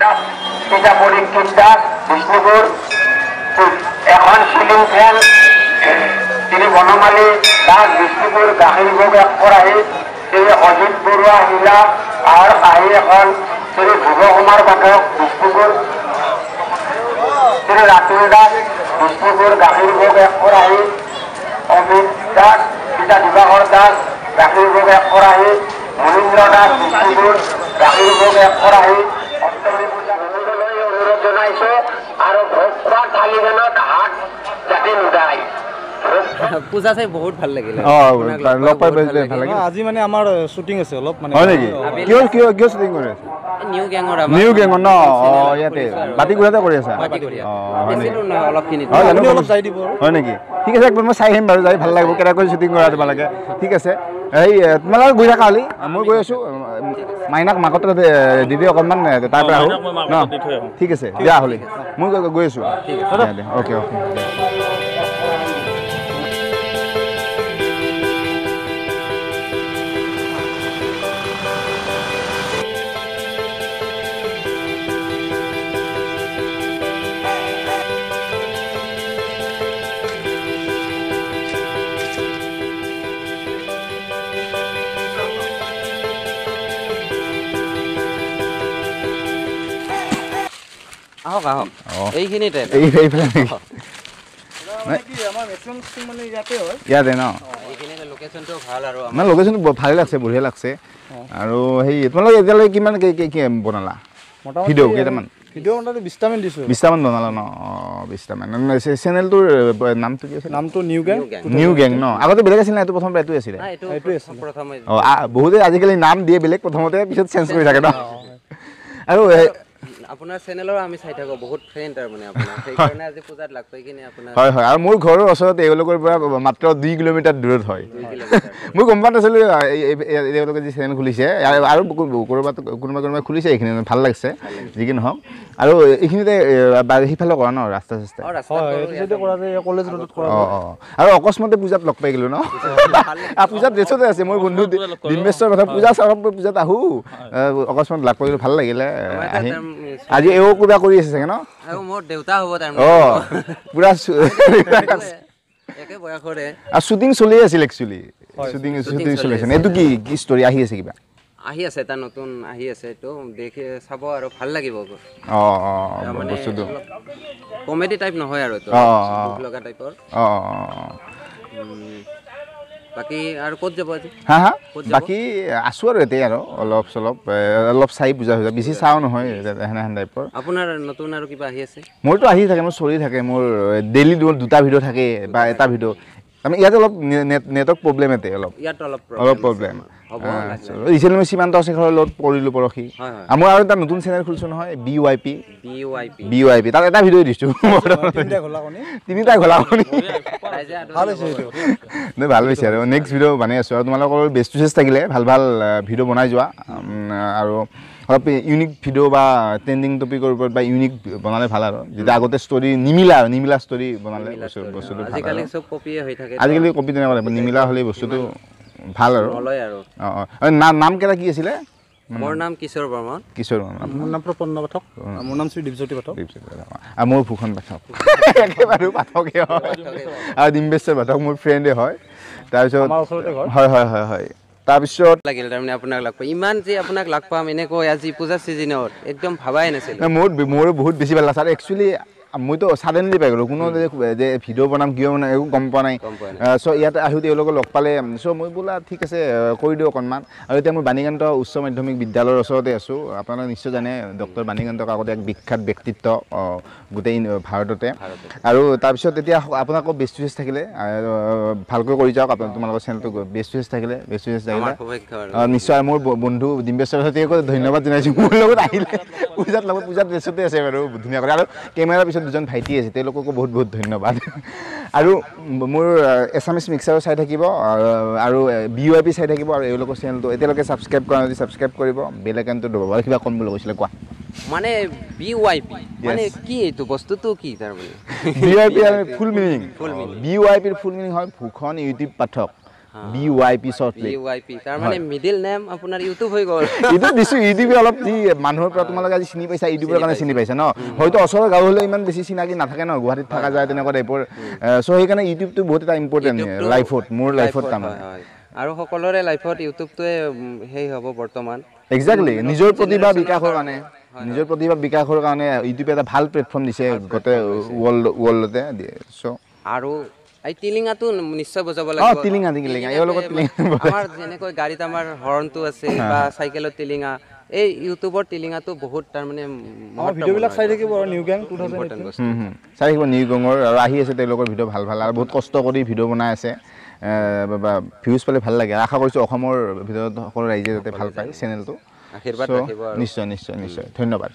দাস, পিতা পৰীক্ষিত দাস, বিষ্ণুপুৰ, এখন ceiling fan Shri Banamali Das, Bishnupur, গাখীৰ ভোগ এক খৰাহী শ্ৰী অজিত বৰুৱা, শিলা, কাঁহৰ কাঁহী এখন শ্ৰী ভুৱ কুমাৰ পাঠক, বিষ্ণুপুৰ, শ্ৰী ৰাতুল দাস, বিষ্ণুপুৰ, গাখীৰ ভোগ এক খৰাহী অমিত দাস, পিতা দিবাকৰ দাস, গাখীৰ ভোগ এক খৰাহী মনীন্দ্ৰ দাস, বিষ্ণুপুৰ, গাখীৰ ভোগ এক খৰাহী অষ্টমী পূজা অনুৰোধ জনাইছো আৰু ভোগ খোৱা থালিখনত হাত যাতে নুদায়। পূজা চাই বহুত ভাল লাগিলে। লগ পাই ভাল লাগিল। আজি মানে আমাৰ শ্বুটিং আছে অলপ মানে। হয় নেকি? কিয় কিয় কিয় শ্বুটিং কৰি আছে? নিউ গেঙৰ, আমাৰ নিউ গেঙৰ ন? ইয়াতে বাটিগুৰিয়াতে কৰি আছা? হয় নেকি? ঠিক আছে, একবাৰ মই চাই আহিম বাৰু, যাই ভাল লাগিব কেনেকৈ শ্বুটিং কৰা তোমালোকে। ঠিক আছে, এই তোমালোকে গৈ থাকা হ'লি, মই গৈ আছোঁ। মাইনাক মাকত দিবি অকণমান, তাৰ পৰা আহোঁ ন? ঠিক আছে দিয়া হ'লি, মই গৈ আছোঁ। Okay okay. আহক আহক, এইখিনিতে ইয়াতে ন? মানে লোকেশ্যনটো ভালে লাগছে, বঢ়িয়া লাগছে। আৰু সেই তোমালোকে এতিয়ালৈকে কিমান বনালা ভিডিঅ'? কেইটামান ভিডিঅ' মোটামুটি 20টামান দিছোঁ। 20টামান বনালা ন? অঁ, 20টামান। চেনেলটোৰ নামটো কি আছিল? নামটো নিউ গেং। নিউ গেং ন? আগতে বেলেগ আছিল না? এইটো প্ৰথমতে এইটোৱে আছিলে। অঁ, বহুতে আজিকালি নাম দিয়ে বেলেগ প্ৰথমতে, পিছত চেঞ্জ কৰি থাকে ন? আৰু আপোনাৰ চেনেলৰ আমি চাই থাকো, বহুত ফ্ৰেণ্ড আৰু মানে আপোনাৰ, সেইকাৰণে আজি পূজাত লাগ পাই কিনে আপোনাৰ। হয় হয়, আৰু মোৰ ঘৰৰ ওচৰত এওঁলোকৰ পৰা মাত্ৰ 2 কিলোমিটাৰ দূৰত হয়। মই গম পোৱা নাছিলোঁ এওঁলোকে যি চেনেল খুলিছে, আৰু ক'ৰবাত কোনোবা কোনোবাই খুলিছে, এইখিনি ভাল লাগিছে, যি কি নহওক। আৰু এইখিনিতে সিফালে কৰা ন ৰাস্তা চাস্তা? অঁ অঁ, আৰু অকস্মাতে পূজাত লগ পাই গ'লোঁ ন? পূজাত ড্ৰেছতে আছে মোৰ বন্ধু ডিম্বেশ্বৰ কথা, পূজা চাব পূজাত আহোঁ, অকস্মাত লগ পাই গ'লোঁ, ভাল লাগিলে আহি। আজি এও কিবা কৰি আছে চাগে ন? মোৰ দেউতা হ'ব। অঁ, পুৰা একে বয়সৰে। আৰু শ্বুটিং চলি আছিল একচুৱেলি, শ্বুটিং শ্বুটিং চলি আছে। এইটো কি কি ষ্টৰী আহি আছে? কিবা আহি আছে, এটা নতুন আহি আছে, এইটো দেখি চাব আৰু ভাল লাগিব। অঁ অঁ, বস্তুটো কমেডি টাইপ নহয় আৰু, এইটো দুখ লগা টাইপৰ। অঁ অঁ, বাকী আৰু ক'ত যাব আজি? হা হা, বাকী আছোঁ আৰু ইয়াতে আৰু অলপ চলপ, অলপ চাই পূজা হৈ যায়, বেছি চাওঁ নহয় সেনেহেন টাইপৰ। আপোনাৰ নতুন আৰু কিবা আহি আছে? মোৰতো আহি থাকে, মোৰ চলি থাকে, মোৰ ডেইলি 2টা ভিডিঅ' থাকে বা এটা ভিডিঅ'। তাৰমানে ইয়াতে অলপ নেটৱৰ্ক প্ৰব্লেম, ইয়াতে অলপ অলপ প্ৰব্লেম। ৰিচেণ্টলি মই সীমান্ত শেখৰৰ লগত কৰিলোঁ পৰহি। মই আৰু এটা নতুন চেনেল খুলিছোঁ নহয়, B Y P. B Y P, তাত এটা ভিডিঅ' দিছোঁ, 3টা ঘোলা কণী। ভাল হৈছে আৰু নেক্সট ভিডিঅ' বনাই আছোঁ। আৰু তোমালোকৰ বেষ্ট উইচেছ থাকিলে ভাল ভাল ভিডিঅ' বনাই যোৱা, আৰু অলপ ইউনিক ভিডিঅ' বা ট্ৰেণ্ডিং টপিকৰ ওপৰত বা ইউনিক বনালে ভাল আৰু, যেতিয়া আগতে ষ্টৰী নিমিলা নিমিলা ষ্টৰী বনালে বস্তুটো আজিকালি কপি তেনেকুৱা লাগিব, নিমিলা হ'লে বস্তুটো ভাল আৰু। অঁ অঁ, নাম কেইটা কি আছিলে? মোৰ নাম কিশোৰ বৰ্মন। কিশোৰ বৰ্মন। মোৰ নাম প্ৰপন্ন পাঠক। মোৰ নাম শ্ৰী দীপজ্যোতি পাঠক। আৰু মোৰ ভূষণ পাঠক, একেবাৰে পাঠকে হয়। আৰু ডিম্বেশ্বৰ পাঠক মোৰ ফ্ৰেণ্ডে হয়। তাৰপিছত হয় হয় হয় হয়, তাৰপিছত লাগিল তাৰমানে আপোনাক লগ পাই, ইমান যে আপোনাক লগ পাম এনেকৈ আজি পূজা ছিজনত একদম ভাবাই নাছিলোঁ। মোৰো বহুত বেছি ভাল লাগিছে। আৰু একচুৱেলি মইতো ছাডেনলি পাই গ'লোঁ, কোনো যে ভিডিঅ' বনাম কিয় মানে একো গম পোৱা নাই। চ' ইয়াত আহি তেওঁলোকক লগ পালে, চ' মই বোলা ঠিক আছে কৰি দিওঁ অকণমান। আৰু এতিয়া মই বাণীকান্ত উচ্চ মাধ্যমিক বিদ্যালয়ৰ ওচৰতে আছোঁ। আপোনালোকে নিশ্চয় জানে ডক্টৰ বাণীকান্ত কাকতি এক বিখ্যাত ব্যক্তিত্ব গোটেই ভাৰততে। আৰু তাৰপিছত এতিয়া আপোনালোকৰ বেষ্ট উইচেছ থাকিলে ভালকৈ কৰি যাওক, আপোনাৰ তোমালোকৰ চেনেলটো বেষ্ট উইচেছ থাকিলে, বেষ্ট উইচেছ থাকিলে নিশ্চয়। মোৰ বন্ধু ডিম্বেশ্বৰ ধন্যবাদ জনাইছোঁ, মোৰ লগত আহিলে পূজাত লগত, পূজাত ড্ৰেছতে আছে বাৰু ধুনীয়া কৰি। আৰু কেমেৰাৰ পিছত দুজন ভাইটি আছে, তেওঁলোককো বহুত বহুত ধন্যবাদ। আৰু মোৰ এছামিছ মিক্সাৰো চাই থাকিব, আৰু বি ৱাই পি চাই থাকিব, আৰু এওঁলোকৰ চেনেলটো এতিয়ালৈকে ছাবস্ক্ৰাইব কৰা যদি ছাবস্ক্ৰাইব কৰিব, বেল আইকনটো দবাব। আৰু কিবা ক'ম বুলি কৈছিলে কোৱা? মানে বি ৱাই পি মানে কি এইটো বস্তুটো কি তাৰমানে? B Y P full meaning, B Y পিৰ ফুল মিনিং হয় ভূষণ ইউটিউব পাঠক। BYP short B Y P, তাৰমানে মিডিল নেম আপোনাৰ ইউটিউব হৈ গ'ল। এইটো দিছোঁ ইউটিউবে অলপ যি মানুহৰ পৰা তোমালোকে আজি চিনি পাইছা, ইউটিউবৰ কাৰণে চিনি পাইছা ন। হয়তো ওচৰৰ গাঁও হ'লে ইমান বেছি চিনাকি নাথাকে ন, গুৱাহাটীত থকা যায় তেনেকুৱা টাইপৰ। চ' সেইকাৰণে ইউটিউবটো বহুত এটা ইম্পৰ্টেণ্ট লাইফত, মোৰ লাইফত তাৰমানে। আৰু সকলোৰে লাইফত ইউটিউবটোৱে সেই হ'ব বৰ্তমান। একজেক্টলি, নিজৰ প্ৰতিভা বিকাশৰ কাৰণে, নিজৰ প্ৰতিভা বিকাশৰ কাৰণে ইউটিউবে এটা ভাল প্লেটফৰ্ম দিছে গোটেই ৱৰ্ল্ডতে। চ' আৰু এই টিলিঙাটো নিশ্চয় বজাব লাগিব। টিলিঙা, টিলিঙা, ইয়াৰ লগত টিলিঙা। আমাৰ যেনেকৈ গাড়ীত আমাৰ হৰ্ণটো আছে বা চাইকেলত টিলিঙা, এই ইউটিউবৰ টিলিঙাটো বহুত তাৰমানে ভিডিঅ'বিলাক চাই থাকিব। আৰু নিউ গেং 2018 চাই থাকিব নিউ গেঙৰ, আৰু আহি আছে তেওঁলোকৰ ভিডিঅ' ভাল ভাল, আৰু বহুত কষ্ট কৰি ভিডিঅ' বনাই আছে, বা ভিউজ পালে ভাল লাগে। আশা কৰিছোঁ অসমৰ ভিতৰত সকলো ৰাইজে যাতে ভাল পায় চেনেলটো, আশীৰ্বাদ ৰাখিব। নিশ্চয় নিশ্চয় নিশ্চয়, ধন্যবাদ।